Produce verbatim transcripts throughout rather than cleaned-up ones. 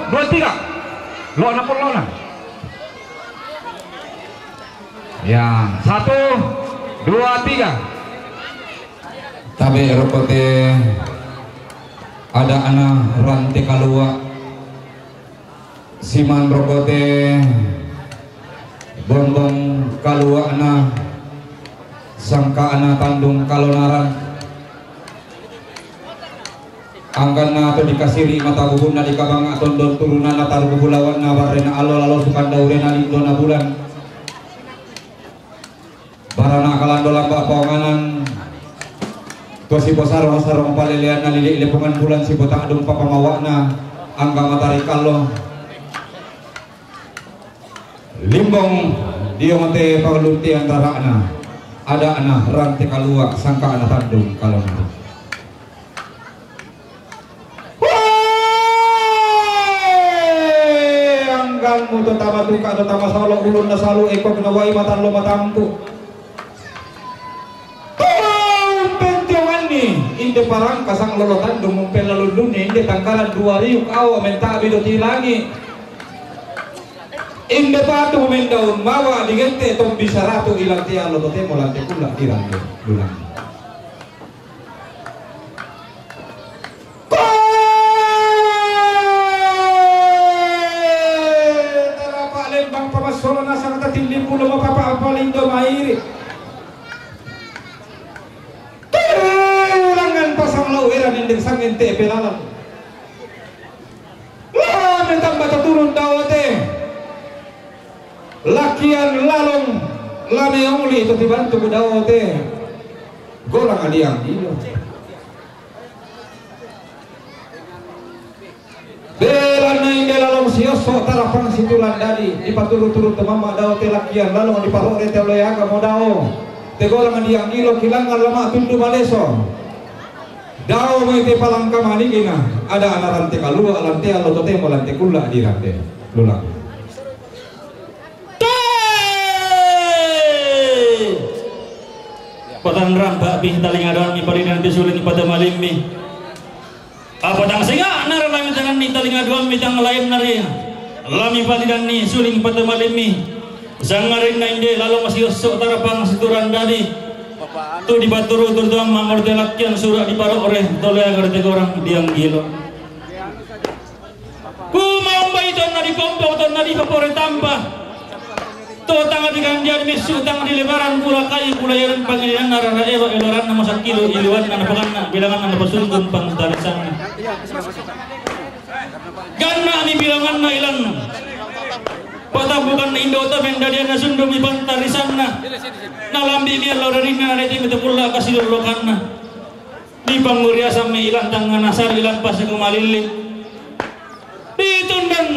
Dua, tiga. Lo'na pun lo'na. Ya, satu, dua, tiga. Tabe' roko te ada'na rante kalua', siman roko te bombong kalua'na, sangka'na tandung kalonaran. Angganna to dikasiri' mata bubunna, dikabanga' tondon turunanna, taru bubulawanna barrena allo, lalo sukandaurena lindona bulan. Barana kalando lamba' paonganan, to siposarong-sarong paleleanna lili' lepongan bulan, sipota'dung papamawa'na angga matari kallo. Limbong dio mate pangluntiean rara'na, ada'na rante kalua', sangka'na tandung kalona. Wee! Angganmu to tama tuka' to tama solo, ulunna salu, ekokna wai, matallo matampu'. Tuo umpentionganni, inde parangka sanglolo tandung umpellalundunni, inde tangkaran dua riuk awa menta'bi do tilangi. Inde patu mendaun mawa digente' tombi saratu, ilantea lo totemo lante kulla' dirante lulang. Ko! Tarapa lembang pamassola nasang tatillimpu lomapapa apalindo mairi. Tulangan pasang lau eran endeng sangen te pelalang. Lame tamba taturun dao te. Lakian lalong lame ongli to tibantu dao te. Golang adiang ilo. Belanna inde lalong siosso' tarapang situlan dadi, dipaturu-turu to mamma dao te lakian lalong diparore te loe agamo dao. Te golang dianggilo kilangan lama tundu maleso. Dao mai te palangka manigina, ada'na rante kalua' lante allo totemo lante kulla' dirante lulang. Te! Patanrampa pi talinga doanmi, palidanpi suling patamalimmi. Apa tang senga'na ralami tananni talinga doanmi, tang laenna ri lami palidanni suling patamalimmi. Sangarinna inde lalo masiosso' tarapang situran dadi. Tu dipaturu-turu tu mamma murte lakkian sura' diparo're tole agar tegorang dianggilo. Kumaumbai tonna dipompong, tonna dipapore tampa. To tanga digandian missu, tanga dilebaran pura kayu, pula yaran pangilinanna rara ewa, eloranna masakkilo, iluanna napakanna, bilanganna napasungkun pangtarisanna. Ganna'mi bilanganna ilanna. Patambukanna indo' to mendadianna sundumi pangtarisanna. Nalambi'mi allo rarinna, naretemi to kulla' kasidollokanna. Dipanguriasammi ilan tangngana sari, ilan paseko malilli. Ditundang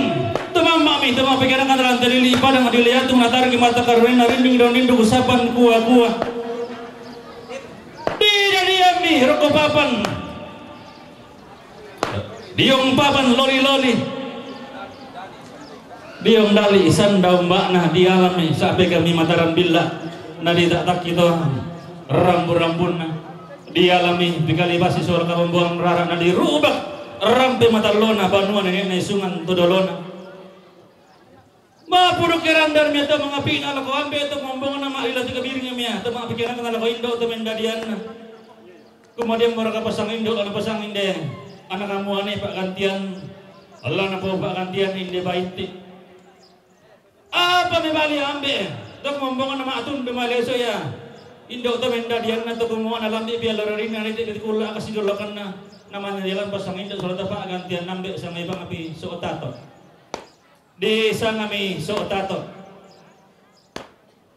tumamma'mi, tama pikirangkan rante lili padang diliatung, natariki mata karunina rinding daun rindu kusapan kua-kua. Didadiammi rokko papan. Diong papan loli-loli. Diong dali sanda umba'na, dialami sa'bekami mataran billa, nadita'takki to rambu-rambunna. Dialami pikalibasi suara kabombongan rara, nadirubak rampe matallona banua nene'na isungan to dolona. Mapuduk kerandan mia to mangapi'na lako ambe' to mombongna, ma'lila tu kabiring mia to ma'pikiranna lako indo' to mendadianna. Kumadian moraka pasang indo', lana pasang inde, ana' kamuane pa'gantian, lana po pa'gantian inde baitti. Apa mebali ambe' to mombongna ma'tundu maleso ia indo' to mendadianna to kumuana lambi' pia lororina rete' kulla' kasidollakanna, namanya jalan pasang indo' solata pa'gantian ambe' sangai pangapi so'tato. Disangami so'tato.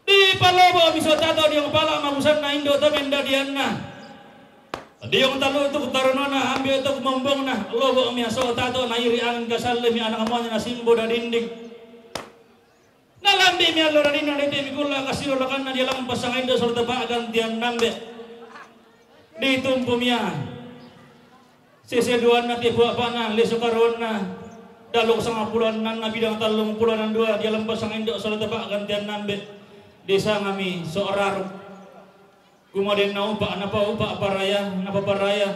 Dipalobo'mi so'tato diong pala' mabusanna indo' to mendadianna. Diong talutuk tarunona ambe' to kumombongna, lobo'mi so'tato nairi angin kasallemi ana' kamuane nasimbo dadinding. Nalambi'mi allo dadinna, narete'mi kulla' kasidollakanna dialang pasang indo' solata pa'gantian ambe'. Ditumpumi ia sese duanna, tepu a'pa'na, leso karuanna, dallung sangpulo annanna, bidang tallung pulo annang dua, dialang pasang indo' solata pa'gantian ambe'. Disangami so'raru. Kumadenna upa', napaupa' paraya, napaparaya,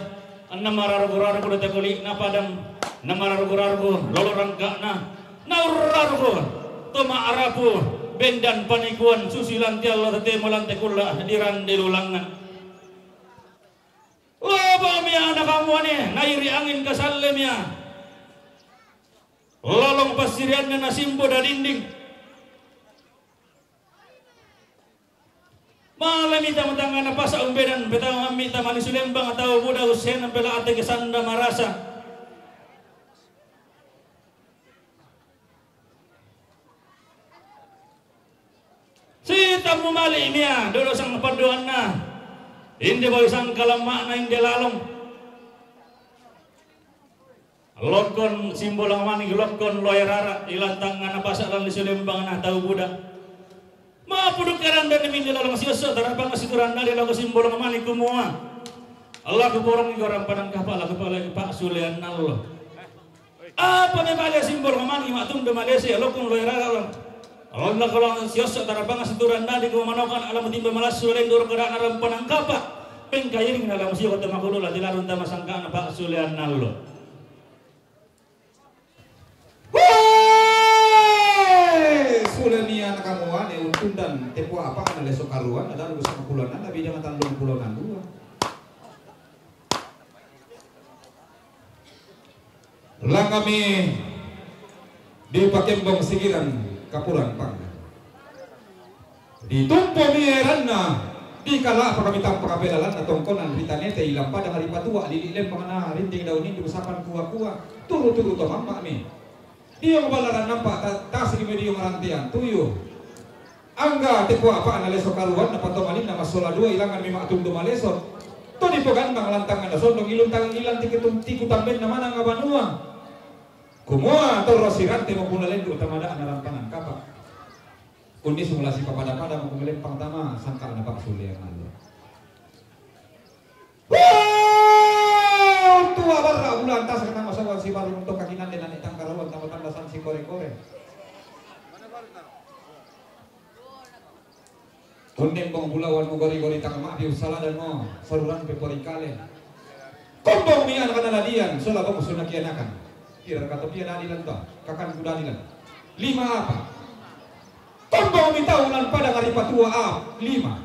anna mararuk-raruk date koli', napadang Na marargu-rargu lolo rangka'na, na urrargu to ma'rapu bendan panikuan, susi lan te allo tatemo lan te kulla' dirande lulangngan. Lobo mia ana' kamuane, nairi' angin kasalle mia. Lolong passirianna nasimbo dadinding. Malemi tama tangngana pasa' umbenan, petama mammi' tama lisu lembang tau buda, ussena pela ate ke sanda marasa. Sitammu mali' mia dolo sang paddoanna. Inde bawoi sangkalamma'na, inde lalong. Lokkon Simbolangmanik, lokkon Loe Rara, ilan tangngana pasa' lan lisu lembang na tau buda. Ma'puduk karandanna minde lalong siosso' tarapang situranna ri lako Simbolangmanik kumua, "Alla kuporongi gau' rampanan kapa', la kupalagi pa'sulean allo." Apa me male Simbolangmanik ma'tundu malese, lokkon Loe Rara lan. Alla ko lalong siosso' tarapang situranna ri kumua, "Manokan ala mutimba malassu lendu' ro kada'na rampanan kapa', pengkairing na la musio ko tama kulu la tilarung tama sangka'na pa'sulean allo." Wee! Sule mia ana' kamuane untundan te pua'pa'na leso karuan, adalu sangpulo annan, nabidang tallung pulo annan dua. Langngami dipakembong sigiran kapuran pangga. Ditumpo mia eranna, dikala'pa kami tampa' pelalanna tongkonan ri tanete, ilang padang ri patua, lili' lembang na rinding daun nindu sapan kua-kua, turu-turu to mamma'mi. Diong ballaran nampa' ta-, tasik mi diong rantean tuyu. Angga te pua'pa'na leso karuan, na patomalinna massola dua, ilangan mi ma'tundu maleso. To dipogannang lantangngana sondong, iluntangi ilang tiku-, tiku tambenna manang banua. Kumua torro sirante mo punna lendu' tamada'na rampanan kapa'. Unnisung la sipapada-pada mako melempang tama sangka'na pa'sulleang allo. Woo! Tua barra' bulaan tasaka tama sawang sibarung to kakinande nane tangkarauan tama tanda sansi kore-kore. Onnembong bulawan mo gori-gori tang ma'bi ussaladan mo saruran pe porikale. Kombong mi ana' kanaladian sola bongsu nakianakan. Kira katopia dadilan to, kakan ku dadilan. Lima apa? Kombong mi tau lan padang ri patua, ap-, lima.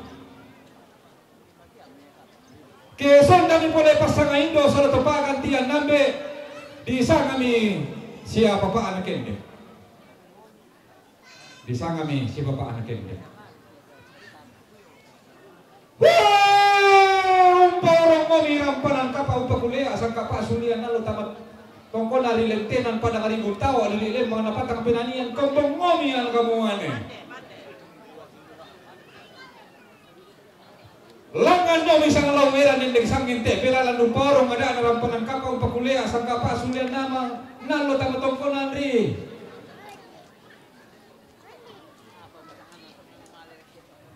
Ke sondami pole passanga indo sola to pa'gantian nambe, disangami sia papa'na kende. Disangami sia papa'na kende. Wee! Umpaorong momi rampanan kapa' umpakulea sangka pa'sulean allo tama tongkona ri lentenan padang ri Buntao, lili' lembang na patang penanian, kombong momi ana' kamuane. Langngan domi sanglaung eran nendeng sangngin te belalan umpaorong ada'na rampanan kapa' umpakulea sangka pa'sulean nama nallo tama tongkonan ri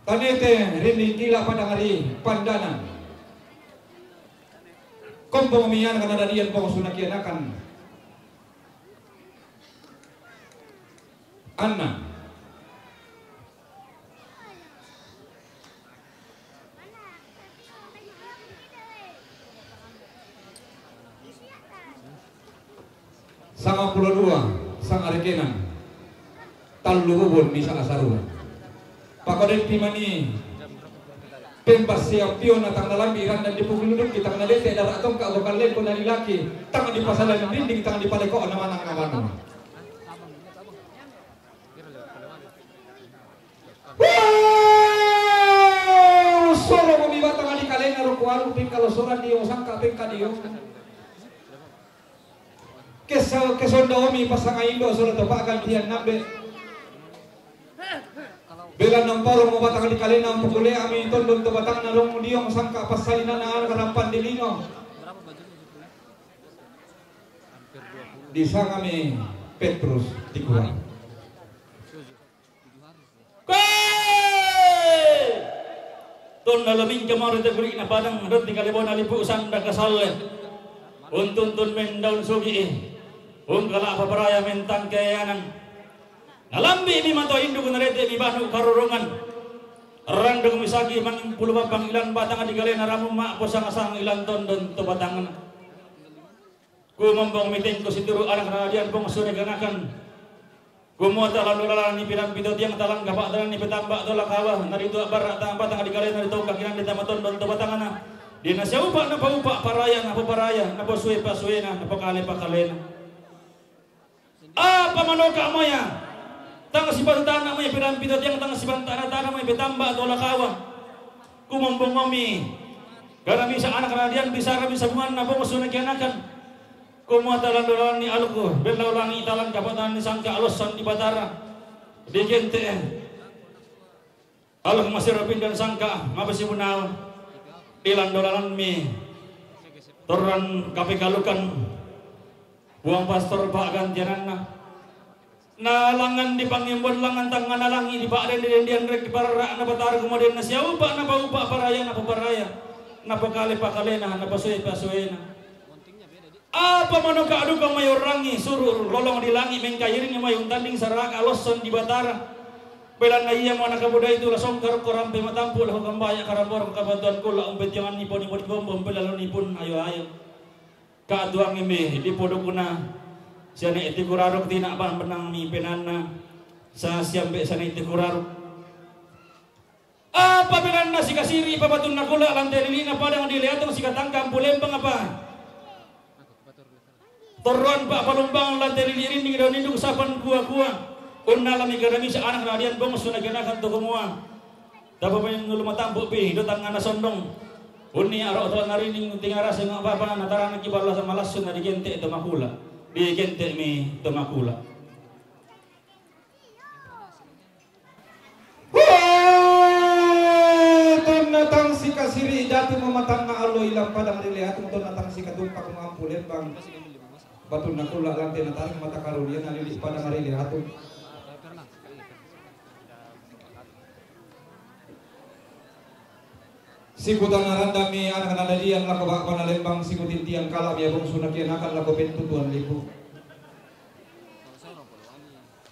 tanete ri nindila padang ri pandanan. Kombong mi ana' kanaladian bongsu nakianakan. Anna. Sangpulo dua, sangarekenan. Tallu bubun misa asarua. Pakodempi mani pembassiang piona tang nalambi randan dipukuluduki tang nadete dara tongka gokalleko nalilaki tang dipasalan dinding tang dipaleko na manang na manua. Woo! Soro mi batang di kalena ro kuaru pingkalosoran dio sangka pengka dio. Kesa-, kesonda omi pasanga indo soro to pa'gantian nambe. Bela namparo mo batang di kalena mpukulea mi tondon to batangna rong diong sangka passalinana ana' karampan di lino. Disangami Petrus Tikuang. Koe! Tonna lamingka maro te kuli'na padang, dotti kalebona lipu sanda kasalle. Untuntun mendaun sugi'i. Ungkala paparaya mentang keanan. Nalambi'mi mato induk narete'mi banu karurungan. Randukmi sagi mangimpulu bambang ilan batang di kalena ramu ma'po sanga-sanga ilan tondon to batangna. Kumombong mitengku situru anak na dian bongsu ni ganakan. Kumua talando lalan ni piran pito tiang talang kapak talang ni petamba tolak hawa. Na ditu abar tang patang di kalai na ditu kakinan di tamaton don to batangana. Di na siaupa na paupa paraya na paparaya na pasue pasuena na pakale pakalena. Apa manoka maya? Tang siban tana maya piran pito tiang tang siban tana tana maya petamba tolak hawa. Kumombong ngomi. Karena misa anak radian bisa kami sabungan na bongsu na kianakan. Kumua talando lalan ni aluku, belau langi talang kapatan ni sangka alosan di batara. Di gente. Aluk masih rapin dan sangka, mabasi bunau. Di lando lalan mi. Toran kape kalukan. Buang pastor pak gantiananna. Na langan di pangimbon langan tangana langi di pak den di dendian rek di parara na batara kumua den na siaupa na paupa paraya na paparaya. Na pakale pakalena, na pasue pasuena. Apa manoka aduka mayo rangi suru lolong di langi mengkairingi mayo tanding saraka aloson di batara. Belanna ia mo na kabuda itu lasong karoko rampe matampu laho kambaya karambor kabantuan kula umpe tiangan nipo nipo di bombo umpe lalu nipun ayo ayo. Katuang imi di podokuna. Siane iti kuraruk tina ban benang mi penanna. Sa siambe siane iti kuraruk. Apa benanna sikasiri pabatunna kula lante lilina padang di leatung sikatangka ampu lembang apa? Torroan pa palumbang lante lili rinding daun indung sapan kua-kua. Unna lami kadamisa anak radian bongsu na kenakan to kumua. Tapa pengulu matampu pi do tangana sondong. Unni aro to narinding tingara sengak papa na tarana kibala sama lasun na digente to makula. Digente mi to makula. Wee! Tonna tang sikasiri datu mamatanna allo ilang padang ri leatung tonna tang sikatumpak mampu lembang. Batunna kulla lante na taring mata karunia na lili padang ri leatung. Sikutanna randami anak nadadian lako bapa na lembang sikutintian kalami abong sunakianakan lako pentutuan lipu.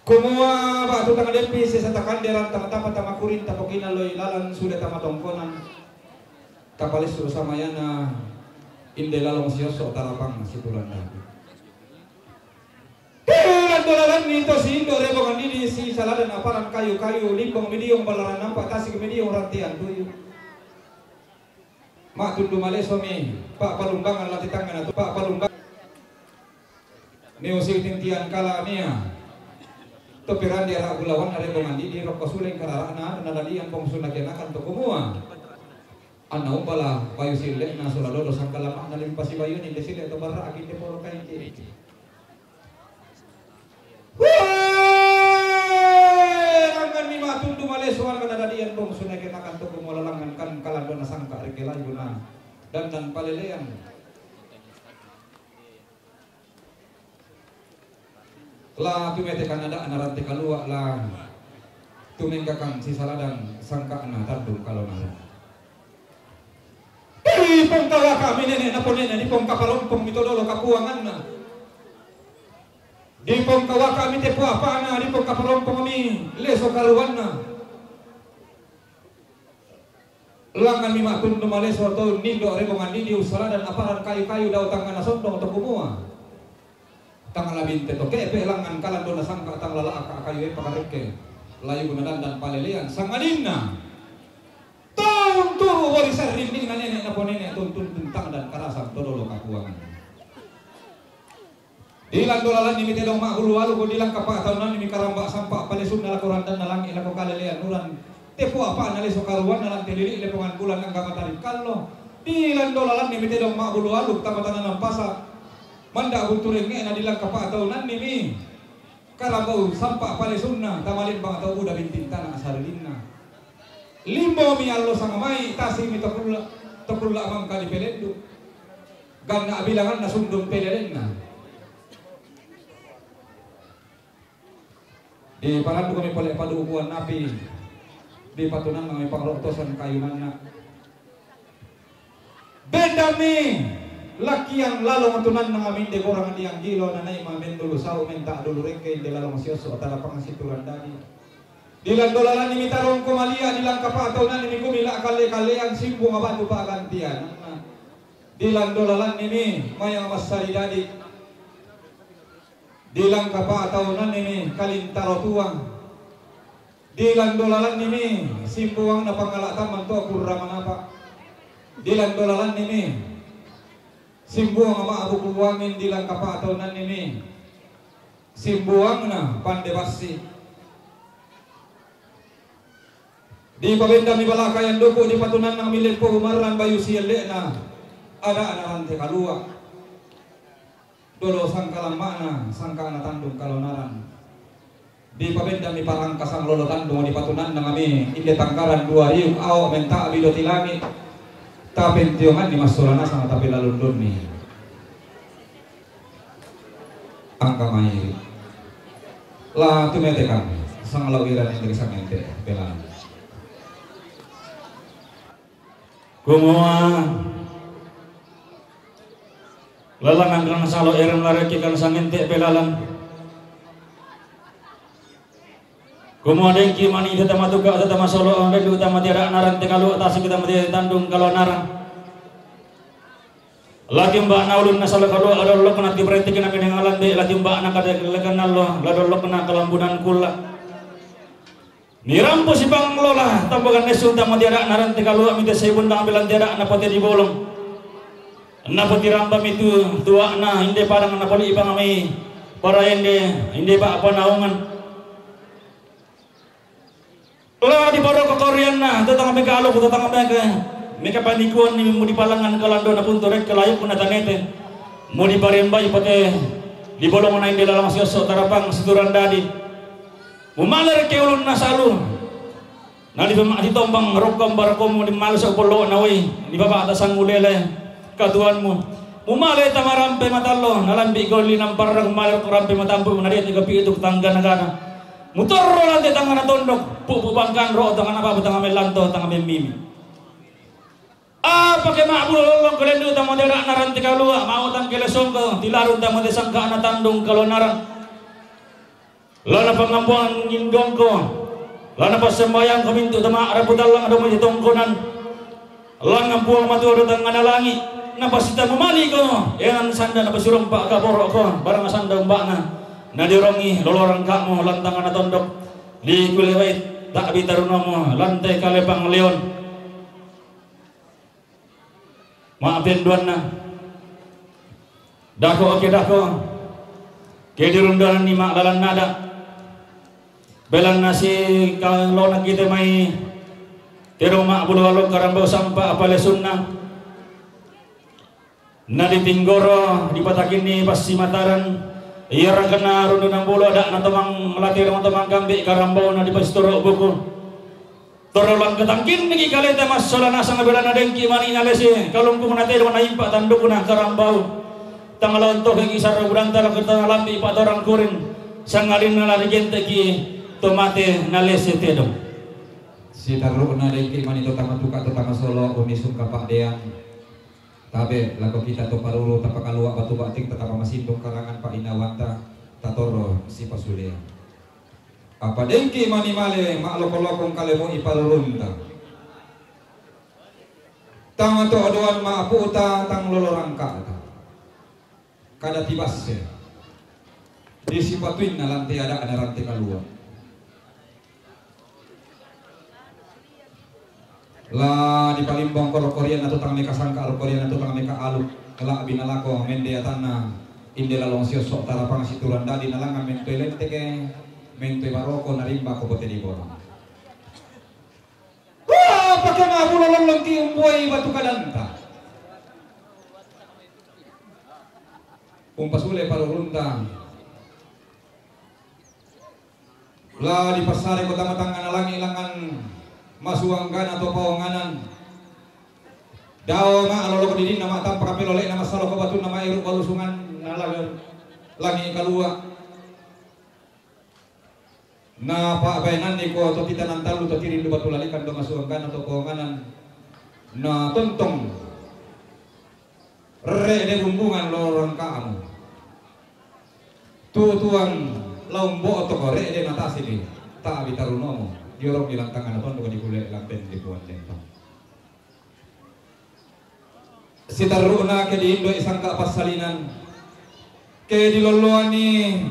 Kumua batu tang dempi sesa takanderan tama tapa tama kurin tapokina loi lalan suda tama tongkonan. Tapalessu samayana inde lalong siosso tarapang situlan datu. Tiran dolalan ni to si indo rebongan didi si saladan aparan kayu-kayu limbong midiong balaran nampak tasik midiong rantian tuyu. Mak tundu maleso mi pak palumbangan lati tangan atu pak palumbang. Ni usi tintian kala nia. Topiran dia rak bulawan are bongan di di rokko suleng kararana na dadian bong sunakianakan to kumua. Anna umbala bayu silek na sula dodo sangkala mak na limpasi bayu ni de silek to barra akin de polo kain de. Wee! Langan mi matundu maleso angka nadadian bong sunakianakan to kumua lalangan kan kalandona sangka reke layu na dandan palelean. La tumete kanada na rante kalua la tumengkakan si saladan sangka na tandung kalona. Di pongkawaka mi nene na ponene di pongkapalompong mi todolo kapuanganna. Di pongkawaka mi tepo apana di pongkapalompong mi leso karuanna. Langan mi matundu maleso to nindo rebongan didi usaladan aparan kayu-kayu dau tangana sondong to kumua. Tang labinte to kepe langan kalandona sangka tang lala aka kayu e pakarekke. Layu guna dandan palelean sangadinna. Taun turu wari sarrinding na nene na ponene tuntun tentang dan karasan todolo kapuangan. Di lando lalan ni mi tedong ma bulu walu ko di langka pa taun ni mi karamba sampa palesunna lako randanna langi lako kalelean nuran. Tepo apa na leso karuan na lante lili lepongan bulan angga matari kallo. Di lando lalan ni mi tedong ma bulu walu tama tananan pasa. Manda buntu renge na di langka pa taun ni mi. Karambau sampa palesunna tama lembang tau buda bintin tana asarilinna. Limbo mi allo sama mai tasi mi tokulla tokulla mangka di pelendu. Ganna bilanganna sundun pelelenna. Di parandu kami pole padukuan napi di patunan kami pangroktosan kayunanna. Bendami lakiang lalong tunanna ngaminde gorang diang gilo nanai mamendulu sau menta dulu rengke inde lalong sioso talapang situran dadi. Di lando lalan ni mitarongko malia di langka pa taunani mi kumila kalle-kallean simbung abatu pagantian. Di lando lalan ni mi mayang massari dadi. Dilang kapa'taunannimi kalintaro tuang. Dilang dolalannimi simbuwangna pangala' tamman to kurra manapa'. Dilang dolalannimi simbuwang ma'buku buwangin, dilang kapa'taunannimi simbuwangna pande bassi. Dipabendami balaka yanduku, dipatunannangmi leppo bumarrang bayu sielle'na ada'na rante kalua'. Dolo sangka lamma'na, sangka'na tandung kalonaran. Dipabendami parangkasang lolo tandung, dipatunannangmi inde tangkaran dua riuk ao' menta'bi doti langi'. Tapentionganngi massola nasang tapelalundunni. Angka mai la tumetekang sanglau ira nendek sangente pelang. Kumua lalang angkang salo ereng larekki kang sangente pelalang. Kumua dengki mani tetama tuka tetama solo, onde du tama tiada naran tekalu, tasik tama tiada tandung kalau naran. Laki mba'na ulunna sala kalua' la dollokna tiberetikna minengalan de', laki mba'na kadelekan allo la dollokna kalambunan kulla'. Nirampu sipanglola tambagan nessu tama tiada'na rante kalua' mite sebundang bilang tiada'na pote di bolong. Napotirambami tu tua'na inde padang napoli' pangami para ende inde pa'panaungan. La diparoko korianna, totang meka aluk, totang meka, meka panikuanni, mudi palangan kalandona puntu rekka layukna tanete, mudi parembai pate dibolongna inde lalang siosso tarapang situran dadi. Mumale rekke ulunna salu, na dipema-, ditombang rokkong barokomu, dimale so pollo'na woi, dipapa'ta sangulele katuanmu. Mumale tamarampe matallo, nalambi golli namparra mumale rokko rampe matampu, nadete kopi itu tanggana-gana. Mutorro lante tangngana tondok, pu'pu' bangkanro, tangngana pabu, tangnga mellanto, tangnga memmimi. Apake ma'bulo lollong kelendu tamo de ra'na rante kalua, mau tangkele songko, tilarung tamo de sangka'na tandung kalonarang. La napangambuang inggongko, la napassambayangko mintu' tama rapu tallang domo di tongkonan. Langngan Puang Matua do tangngana langi', napasitamu maliko, enang sanda napasirompa' kaporo'ko, barang sanda umba'na, nadiorongi lolo rangka'mu lantangana tondok, likulewai ta'bi tarunomu, lantai kalepang leon. Ma'penduanna. Dako, oke, dako. Ke dirundanni ma'lalan nada. Belanna sikalona kite mai tedong ma'bulo along karambau sampa apalesunna. Naditinggoro dipatakinni passimataran, iya rangkana rundunan bulo ada'na tomang latedong tomang kambe karambau nadipasitoro buku. Torro langkatangkinniki kaleta massola nasang belanna dengki mani nalese kalungkung natedong naimpa tandukna karambau. Tanglaon tokeki sarro budanta lakatana lambi patorang kuring, sangadinna larigenteki to mate nalese tedong. Sitarru'na dengki mani to tama tuka to tama solo, unni sungka pa'dean. Tabe' lako kita to paruru, tapakalua' batu ba'ting, tatapa masindung karangan pa'inawanta, tatorro sipasulean. Apa dengki mani male ma'loko-lokong kalemo iparurunta. Tang to'doan ma'pu'ta, tang lolo rangka'ta. Kada tibasse. Disipatuinna lante ada'na rante kalua. La dipalimbong ko rokorianna to tang mekasangka, rokorianna to tang mekaaluk, la'bi nalako mende atanna inde lalong siosso tarapang situran dadi, nalangngan mentoi lenteke, mentoi baroko, narimbako pote di bolong. Wah, pake ma'bulo lollongki umbuai batu kadanta. Umpasule parurunta. La dipassareko tama tangngana langi' langngan masuanggana to paonganan. Dao ma'loloko didinna, ma'tampa kapelole'na, massaloko batunna, ma'iru' balusunganna la-, langi' kalua. Napa'baenanniko to titanan tallu, to tirindu batu lalikan, to masuanggana to paonganan. Na tontong re'de bumbungan lolo rangka'mu. Tutuang laumbo' toko re'de natasili, ta'bi tarunomu, diorongmi lantangana tondok di kule lampen di puan lentong. Sitarru'na ke di indo'i sangka' passalinan, Ke dilolloanni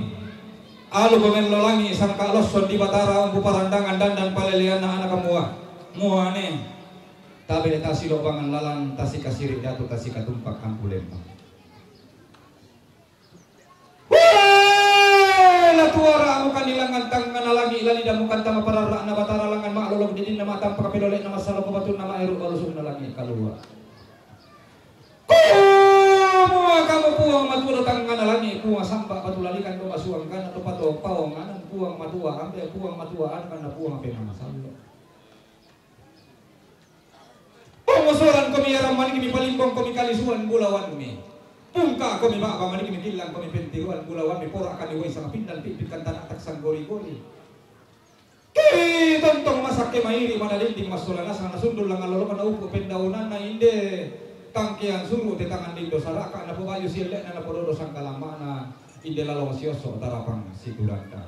alu pemello langi sangka losson di Batara umpu parandangan dandan paleleanna anak mua. Muane. Tabe tasilobangan lalang tasikasiri datu tasikatumpak ampu lembang. Wee! La tuara mukan di langan tangngana langi lali damukan tama pararra'na Batara langan ma'lolong didinna matampak pilolekna massalo ko batunna maeru balusukna langi kalua. Kumua kamu Puang Matua do tangngana langi, Puang samba batu lalikan do masuang kana to pato paonganan Puang Matua ambe Puang Matua anakna Puang penamasallo. Pongosoran komi yaran maniki mi palimbong komi kalisuan bulawanmi. Pungka komi baba maniki mi killang komi pentiruan bulawanmi pora kani wai sama pindan pipikkan tanah tak sanggori-gori. Ki tontong masakke mairi mana dinding massola nasang nasundul langan lolokana upu pendaunanna inde tangkean suru te tangan dindo saraka na pobayu sielle na pododo sangkalamana inde lalong siosso tarapang situranta.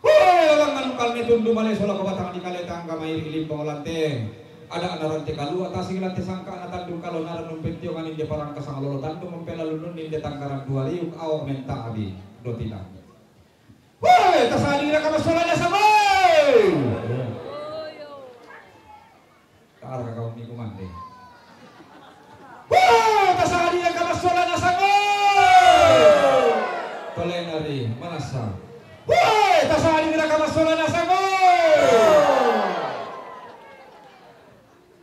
Hoi langan kalme tundu male sola ko batang di kale tangga mairi limbong lante ada na rante kalua tasing lante sangka na tandung kalo naran numpentiongan inde parangkasang lolo tandung mempela lunun inde tanggaran dua riuk au menta abi dotilang. Woi, tasadira ka massola nasang, woi. Tara ka kau niku mande. Woi, tasadira ka massola nasang, woi. Tolenari manassa. Woi, tasadira ka massola nasang.